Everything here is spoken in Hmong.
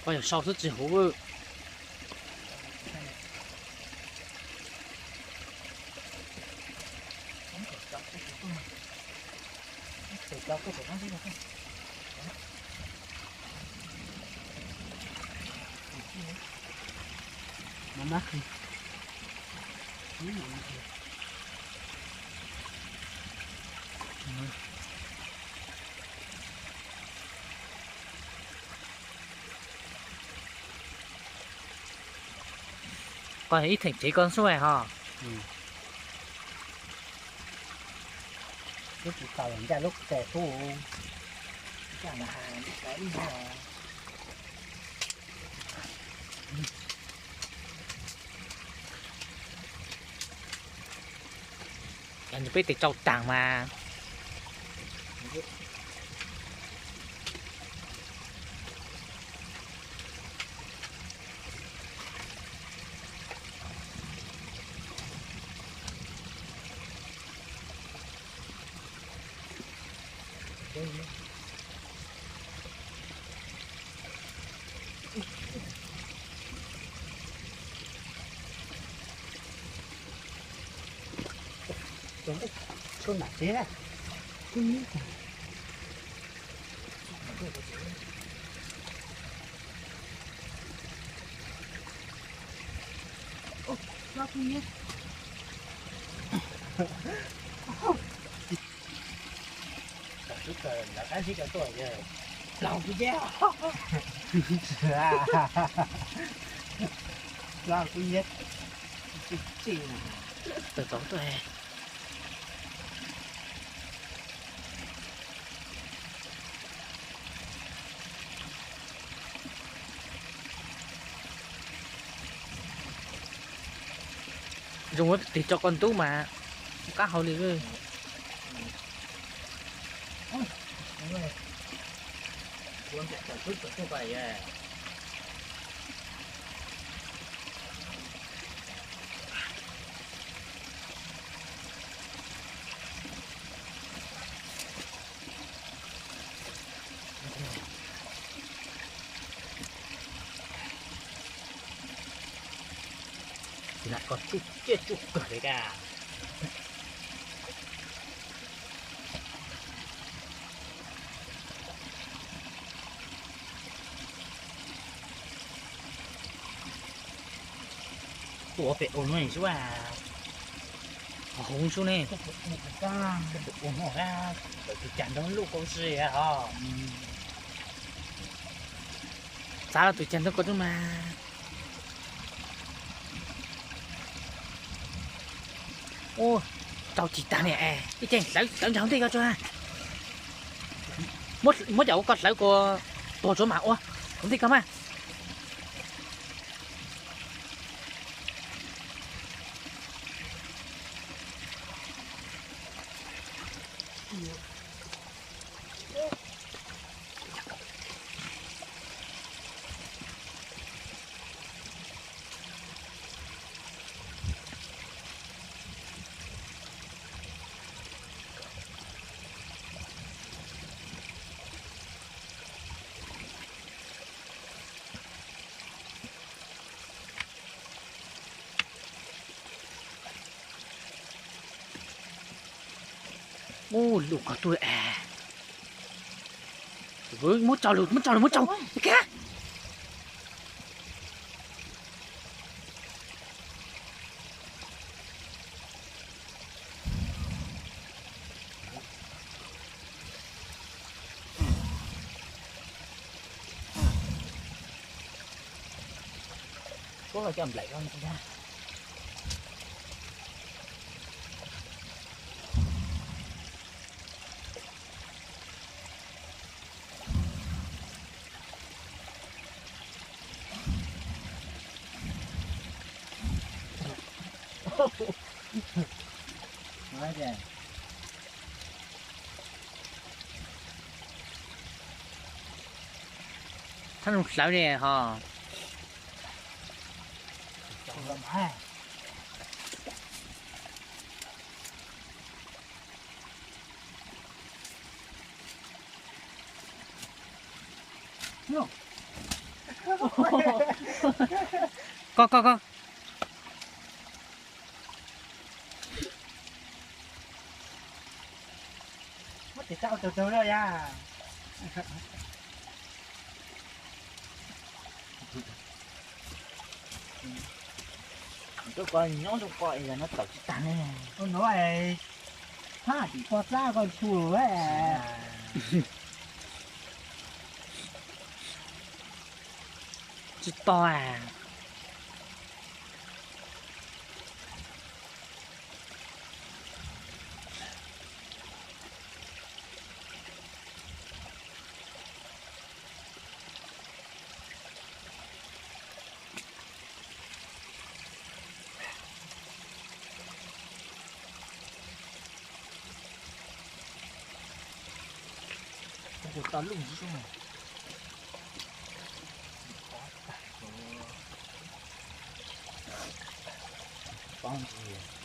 Qhov yog sau xwb tsis huv. Koj ib theem tsev koj xub hos. Lub tsis tau los ncaj lub tes xub. Cas nws peb tes tsau taag mas. Plaub kuj yeb. Plaub kuj yeb. Tawm tod tuaj. Zoo ua tig tso koj ntub mas qab hau li. Lam koj tsuj ciaj tsuj kawg li kag. Tuaj pem ub no xwb, qhov hauv xwb ne. Tus cas ntawd luj kau si os. Xav los tus cas ntawd koj tub mas. Ua rau tsis tag li es ib ce hlawv hlawv ntsag hauv ntej ko tso. Muab cov ua koj hlawv kua tuag tsuav mas ua hauv ntej ko mas. Ub, lus qhov tuaj es. Muab tso lus, muab tso lus, muab tso. Kuv ho coj nplaim koj ntag. Thab zoo hlawv li ho. Koj, koj, koj. Muab tes tsa ua tsaug tsaug lawm ya. Koj nyob zoo koj es no tawm tsis tag ne. Koj no es thab tim koj xab koj tshua. Tsis tau a. Kuv tau lub ntsis xwb. Pob ntsis.